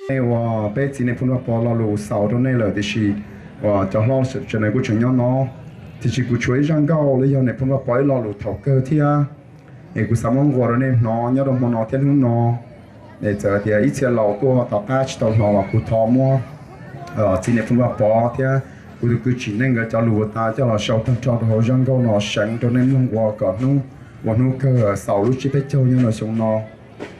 Nej uas peb txiv Niam Phoo Vaj Pov lo lus xaus rau nej lawm, tiam sis uas cov hlob sawv daws kuj tseem nyob no, tiam sis kuv tshuav ib zaj nkauj los yog Niam Phoo Vaj Pov ib lo lus thaum kawg thiab. Es kuv xav muab nqua rau nej hnov nyob rau hmo no thiab hnub no. Es txawm tias ib txhia laus tuaj tom qab tsis tau hnov los kuv thov muab txiv Niam Phoo Vaj Pov thiab kuv tus kwv Tsim Neej nkawd cov lus uas tas coj los sau tag nrho rau hauv zaj nkauj no seev rau nej mloog ua kom hnub uas hnub kawg xaus lub tsiab peb caug nyob rau xyoo no.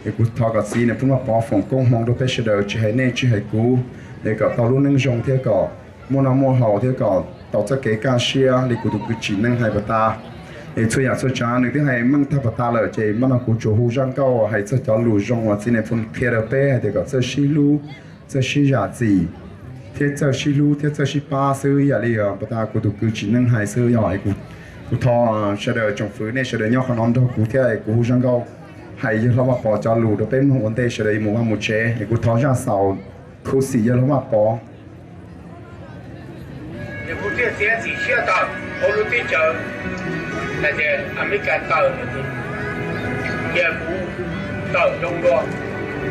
Es kuv thov kom txiv Niam Phoo Vaj Pov foom koob hmoov rau peb sawv daws, tsis hais nej tsis hais kuv, es kom tau lub neej zoo thiab kom muaj noj muaj haus thiab kom tau txoj kev kaj siab li kuv tus kwv Tsim Neej hais puas tas. Es txhua yam txhua tsav nws twb hais meej tag puas tas lawm, ces npaj no kuv tsuas hu zaj nkauj hais txog cov lus zoo uas txiv Niam Phoo qhia rau peb hais tias kom txawj sib hlub, txawj sib zam txim, thiab txawj sib hlub thiab txawj sib pab xwb, ib yam li puas tas kuv tus kwv Tsim Neej hais xwb. Yog es kuv thov sawv daws tsoom fwv nej sawv daws nyob qhov no nrog kuv thiab es kuv hu zaj nkauj hais yawg hlob Vaj Pov cov lus rau peb mloog ua ntej sawv daws yuav mus vaj mus tsev. Es kuv thov zaj xaus khuv xim yawg hlob Vaj Pov. Nws kuj thiaj txiav txim siab tawm hauv lub teb chaws, hais tias Amelikas tawm, cia kuv tawm zoo dua,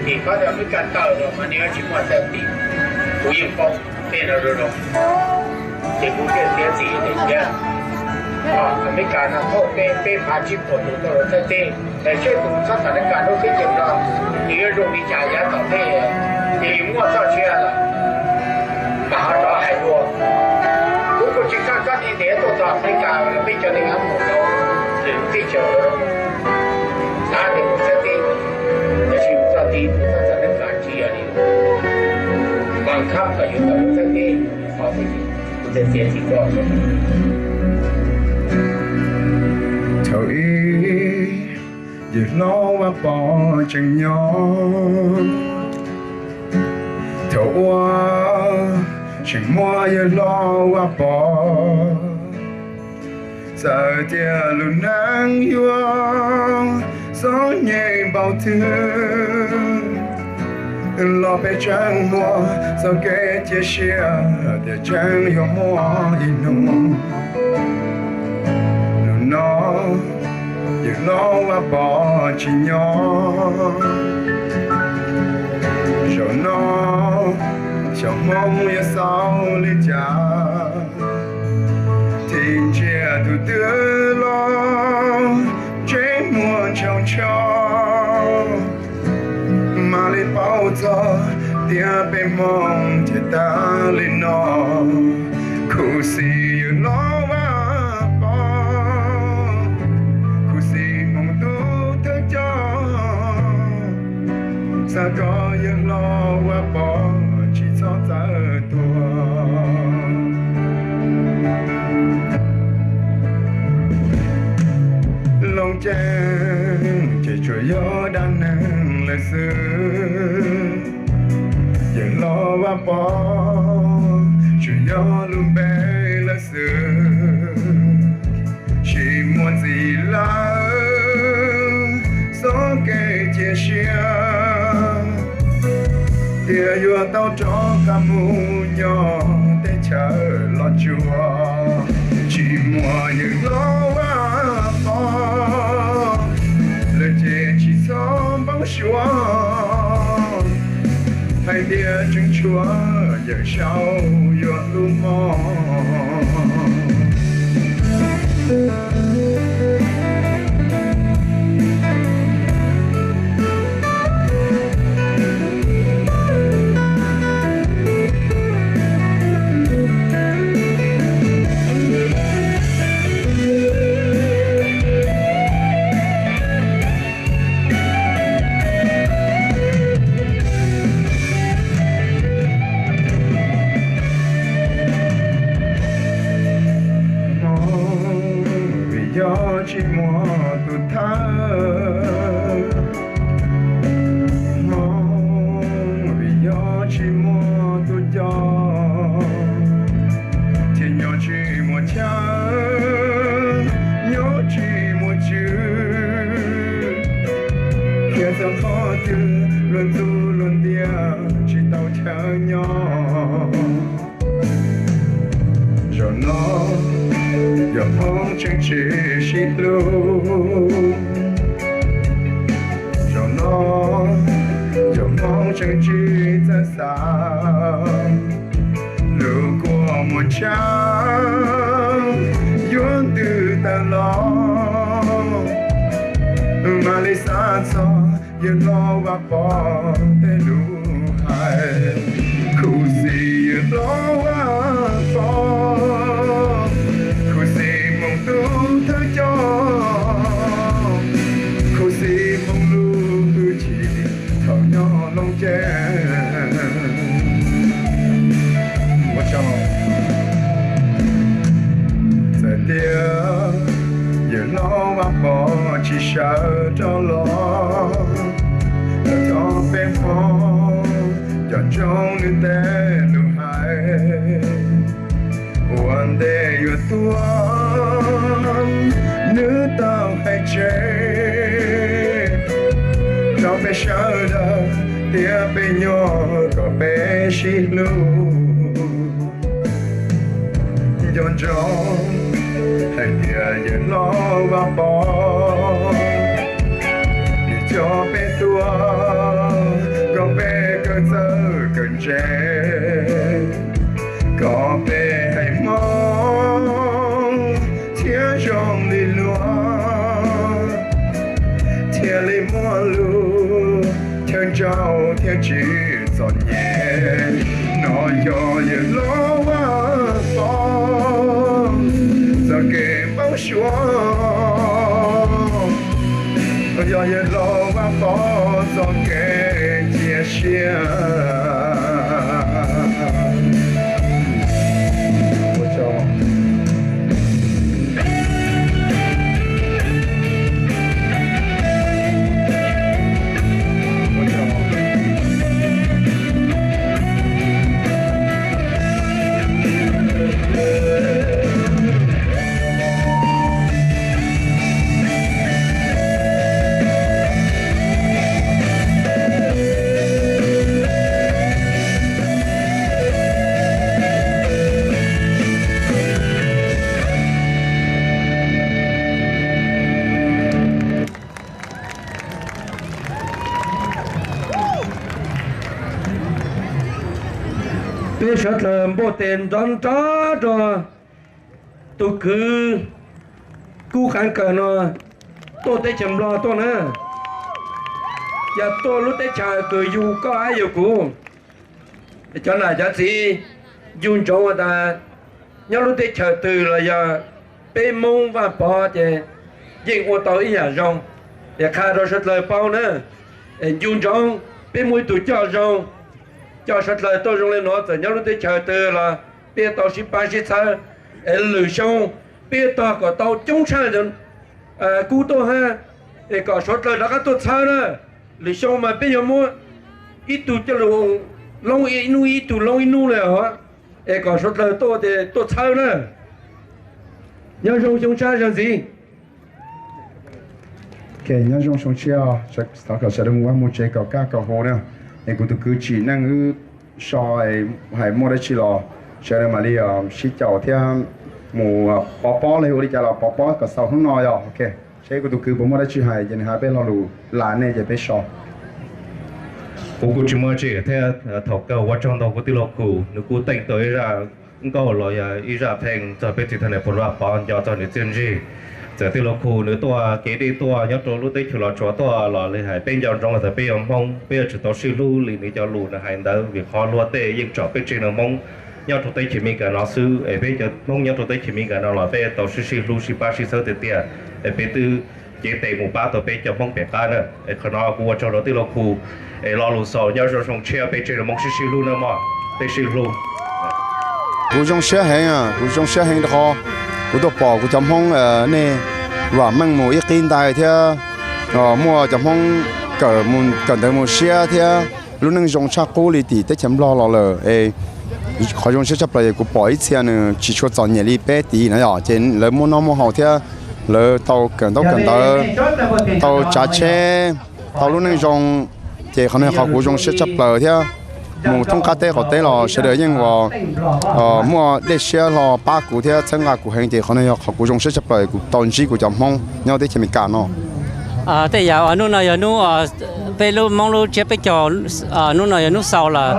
vim qhov tias Amelikas tawm los mas nws yuav tsis muaj txaj tim, kuv yeej paub tej no zoo zoo. Ces kuv thiaj txiav txim tias, Amelikas no thauj peb peb phav tsib puas tus tuaj rau Thaib teb, es seb tus txhob txwm Amelikas rau teb chaws no nws yuav zoo li cas yav tom ntej, ces yus muaj txoj sia lawm mas ho rov hais dua. Kuv kuj tsis txhob txhob ntev tuaj txog Amelikas, peb cov neeg mus rau lwm teb chaws, xav tias mus Thaib teb, tab sis mus txog tid tus txhob txwm Amelikas tsis yog li, npaj khab kom yus tau mus Thaib teb, qhov twg kuv thiaj txiav txim koj. Thaum ub yawg hlob Vaj Pov tseem nyob, thaum ub tseem muaj yawg hlob Vaj Pov, txawm tias lub neej yuav txom nyem npaum twg los peb tseem muaj txoj kev cia siab tias tseem yuav muaj ib hnub. Hnub no yawg hlob Vaj Pov tsis nyob, zaum no xyov Hmoob yuav xaus li cas, thiaj ntsia tus twg los ntsej muag ntshaus ntsho, mam li paub txog tias peb Hmoob ces tas li no. Khuv xim yawg hlob Vaj Pov, khuv xim Hmoob tus thawj coj, xav kom yawg hlob Vaj Pov tsis txhob txawj tuag. Loo ceeb ces tsuas yog dab neeg lawm xwb, yawg hlob Vaj Pov tsuas yog lub npe lawm xwb. Tsis muaj ntxiv lawm txoj kev cia siab tias yuav tau rov qab mus nyob teb chaws Los Tsuas. Tsis muaj yawg hlob Vaj Pov lawm ces tsis txhob npau suav hais tias tseem tshuav yawm saub yuav hlub mog. Hmoob vim yog tsis muaj tus thawj, Hmoob vim yog tsis muaj tus coj, thiaj nyob tsis muaj chaw, nyob tsis muaj tswv. Khiav txog qhov twg luag ntxub luag ntiag tsis tau chaw nyob. Zaum no yog Hmoob tseem tsis sib hlub, zaum no yog Hmoob tseem tsis txawj Xav lub kua muag tshav yuav ntws tawm los, mam li xav txog yawg hlob Vaj Pov tej lus hais. Khuv xim yawg hlob Vaj Pov, khuv xim hmoov tub thawj coj, khuv xim hmoov lub hwj chim thaum nyob Looj Ceeb. Ua tsaug. Txawm tias yawg hlob Vaj Pov tsis sawv rov los, los thov peb Hmoob cov ntsoov nws tej lus hais. Ua ntej yuav tuag nws tau hais tseg rau peb sawv daws thiab peb nyuam kom peb sib hlub. Nco ntsoov hais tias yawg hlob Vaj Pov, nws coj peb tuaj kom peb kawm txawj kawm ntse, kom peb haiv Hmoob thiaj zoo li luag, thiaj li muaj lus chaw ntsauj thiab tsis txom nyem. No yog yawg hlob Vaj Pov txoj kev paub suav, yog yawg hlob Vaj Pov txoj kev cia siab. Peb sawv dlawg npuaj tes nrov nrov rau tus kwv Kub Qeeb Kawm no tuaj teb chaws Nplog tuaj na. Yog tuaj lub teb chaws twg yug koj hab yug kuv. Cov nam cov txiv, yug ntsoov has tas nyob lub teb chaws twg los yog peb Hmoob Vaj Pov ces yeej ua tau ib yam zoo. Es qha rau sawv dlawg paub na, yug ntsoov peb muaj ib tug coj zoo, coj sawv dlawg tuaj zoo li no, txawm nyob lub teb chaws twg los peb tau sib pab sib txhawb. Es lwm xyoo peb tog kom tau coob tshaj Kub tuaj hab, es kom sawv dlawg rov qab tuaj txhawb na. Lwm xyoo mas peb yuav muab ib tug coj lug loob ib hnub, ib tug loob ib hnub li os, es kom sawv dlawg tuaj, tuaj txhawb na. Nyob zoo xyoo tshaj xyoo ntxiv. Nyob zoo xyoo tshiab, thov kom sawv daws mus vaj mus tsev kom kaj kom huv na. Es kuv tus kwv Tsim Neej wb so hais muaj dab tsi los sawv daws mam li sib caum thiab mus pov pob los ua li cas los pov pob kom xaus hnub no yog. Seb kuv tus kwv puas muaj dab tsi hais ces nws hais peb lo lus las nej ces peb so. Kuv kuj tsis muaj dab tsi thiab, thaum kawg ua tsaug ntau kuv tij laug Khum, nws kuj teej tau ib zaj nkauj los yog ib zaj pheej txog peb txiv tag nws puas vaj pov nco txog nws txiaj ntsig. Txawm tij laug Khum nws tuaj kev deb tuaj nyob rau lub teb chaws Los Tsuas tuaj los li hais peb nco ntsoov tas peb yog Hmoob peb yuav tsum tau sib hlub li nws cov lus nws hais ntawd, vim qhov luag tej yeej tsom peb tseg neeg Hmoob nyob rau teb chaws Amelikas no xwb, es peb cov Hmoob nyob rau teb chaws Amelikas no los peb tau sib sib hlub sib pab sib txhawb tiag tiag, es peb twb cev tes mus pab tau peb cov Hmoob pem qab na. Es qhov no kuv ua tsaug rau tij laug Khum, es lo lus xaus, nyob zoo xyoo tshiab peb tsev neeg Hmoob sib sib hlub na mog, peb sib hlub. Kuv zoo siab heev, kuv zoo siab heev rau qhov kuv tuaj pom kuv cov Hmoob nej vam meej mus ib qib ntais thiab muaj cov Hmoob kawm ntawv mus siab thiab lub neej zoo tshaj qub li tim teb chaws Nplog los lawm es qhov zoo siab tshaj plaws yog kuv pom ib txhia nws tsis tshua txom nyem li peb tid na yom, ces lawv muaj noj muaj haus thiab lawv tau kawm ntaub kawm ntawv, tau tsav tsheb, tau lub neej zoo, ces qhov no yog qhov kuv zoo siab tshaj plaws thiab. Mus thoob qab teb qaum teb los sawv daws yeej ua muaj dej siab hlo pab kuv thiab txhawb nqa kuv heev, ces qhov no yog qhov kuv zoo siab tshaj plaws kuv tau ntsib kuv cov Hmoob nyob teb chaws Amelikas no. Tej yam uas hnub no yog hnub, peb lub Hmoob lub tsiab peb caug, hnub no yog hnub xaus lawm.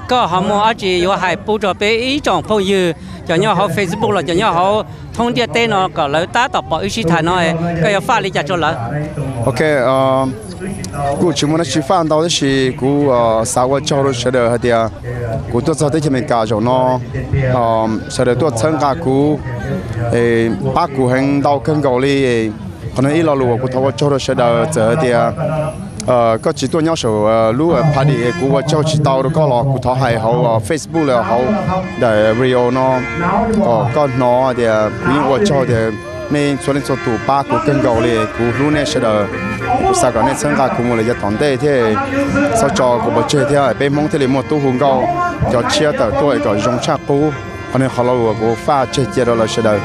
Koj ho muaj dab tsi yuav hais pub rau peb ib tsoom phooj ywg cov nyob hauv Facebook los cov nyob hauv thoob ntiaj teb no kom lawv tab tom pom wb sib tham no, koj yuav faj li cas rau lawv? Ok, kuj tsis muaj dab tsi faj ntau tab sis kuv xav ua tsaug rau sawv daws hais tias kuv tuaj txog teb chaws Amelikas zaum no, sawv daws tuaj txhawb nqa kuv, pab kuv heev ntau kawg nkaus li. Qhov no ib lo lus uas kuv thov ua tsaug rau sawv daws, txawm hais tias koj tsis tuaj nyob saum lub party kuv ua tsaug tsis tau rau koj los kuv thov hais hauv Facebook los hauv daim video no kom koj hnov tias kuv yeej ua tsaug tias nej txhua leej txhua tus pab kuv kawg nkaus li. Kuv hlub nej sawv daws, kuv xav kom nej txhawb nqa kuv mus lawm yav tom ntej thiab txhob tso kuv pov tseg thiab peb Hmoob thiaj li muaj tub hu nkauj, cov tshiab tawm tuaj kom zoo tshaj qub. Qhov no qhov lo lus uas kuv faj tseg cia rau lawv sawv daws.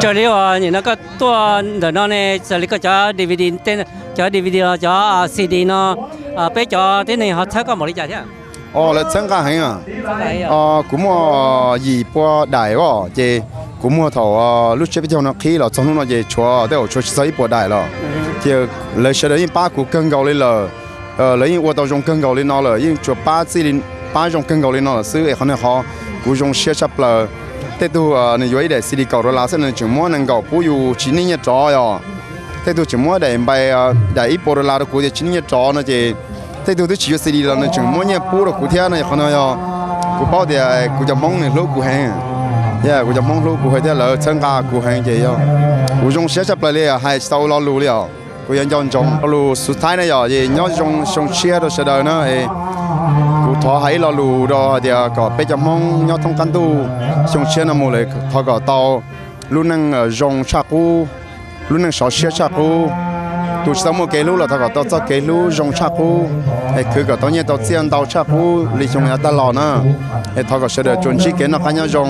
Raws li uas nim no koj tuaj ntawm no ne, raws li koj cov DVD, cov DVD los cov CD no, peb cov tib neeg ho txhawb koj npaum li cas thiab? Lawv txhawb nqa heev. Kuv muaj yim pua daim os, ces kuv muag thaum lub tsiab peb caug no qhib los txog hnub no ces tshuav tej zaum tshuav tsis txog ib puas daim los. Ces lawv sawv daws yeej pab kuv kawg nkaus li lawm. Lawv yeej ua tau zoo kawg nkaus li no lawm, yeej tsuas pab txij li, pab zoo kawg nkaus li no lawm xwb es qhov no qhov kuv zoo siab tshaj plaws. Tej tug nws yuav ib daim CD kaum dollar xwb nws tseem muab nees nkaum pub yus tsis nij nyiaj rov yom. Tej tug tseem muab daim npai, daim ib puas dollar rau kuv tias tsis nij nyiaj rov no ces tej tug twb tsis yuav CD los nws tseem muab nyiaj pub rau kuv thiab no. Qhov no yog kuv paub tias kuv cov Hmoob nws hlub kuv heev. Kuv cov Hmoob hlub kuv heev thiab lawv txhawb nqa kuv heev ces yog kuv zoo siab tshaj plaws li, hais tsis tau lo lus li os. Kuv yuav nco ntsoov lo lus xub thawj na yom, es nyob zoo xyoo tshiab rau sawv daws na. Kuv thov hais ib lo lus rau hais tias kom peb cov Hmoob nyob thoob qab ntuj xyoo tshiab no mus lawm thov kom tau lub neej zoo tshaj qub, lub neej sov siab tshaj qub. Tus tsis tau muaj kev hlub los thov kom tau txoj kev hlub zoo tshaj qub, es khwv kom tau nyiaj tau txiaj ntau tshaj qub li xyoo yav tag los na. Es thov kom sawv daws tsuas ntsib kev noj qab nyob zoo,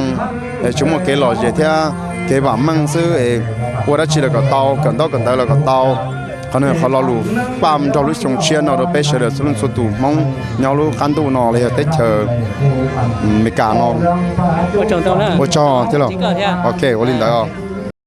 es tsuas muaj kev lom zem thiab kev vam meej xwb es ua dab tsi los kom tau, kawm ntaub kawm ntawv los kom tau. Qhov no qhov lo lus faj nrog lub xyoo tshiab no rau peb sawv daws txhua leej txhua tus Hmoob nyob lub qab ntuj no los yog teb chaws Amelikas no. Ua tsaug thiab los. Ok, ua li ntawd.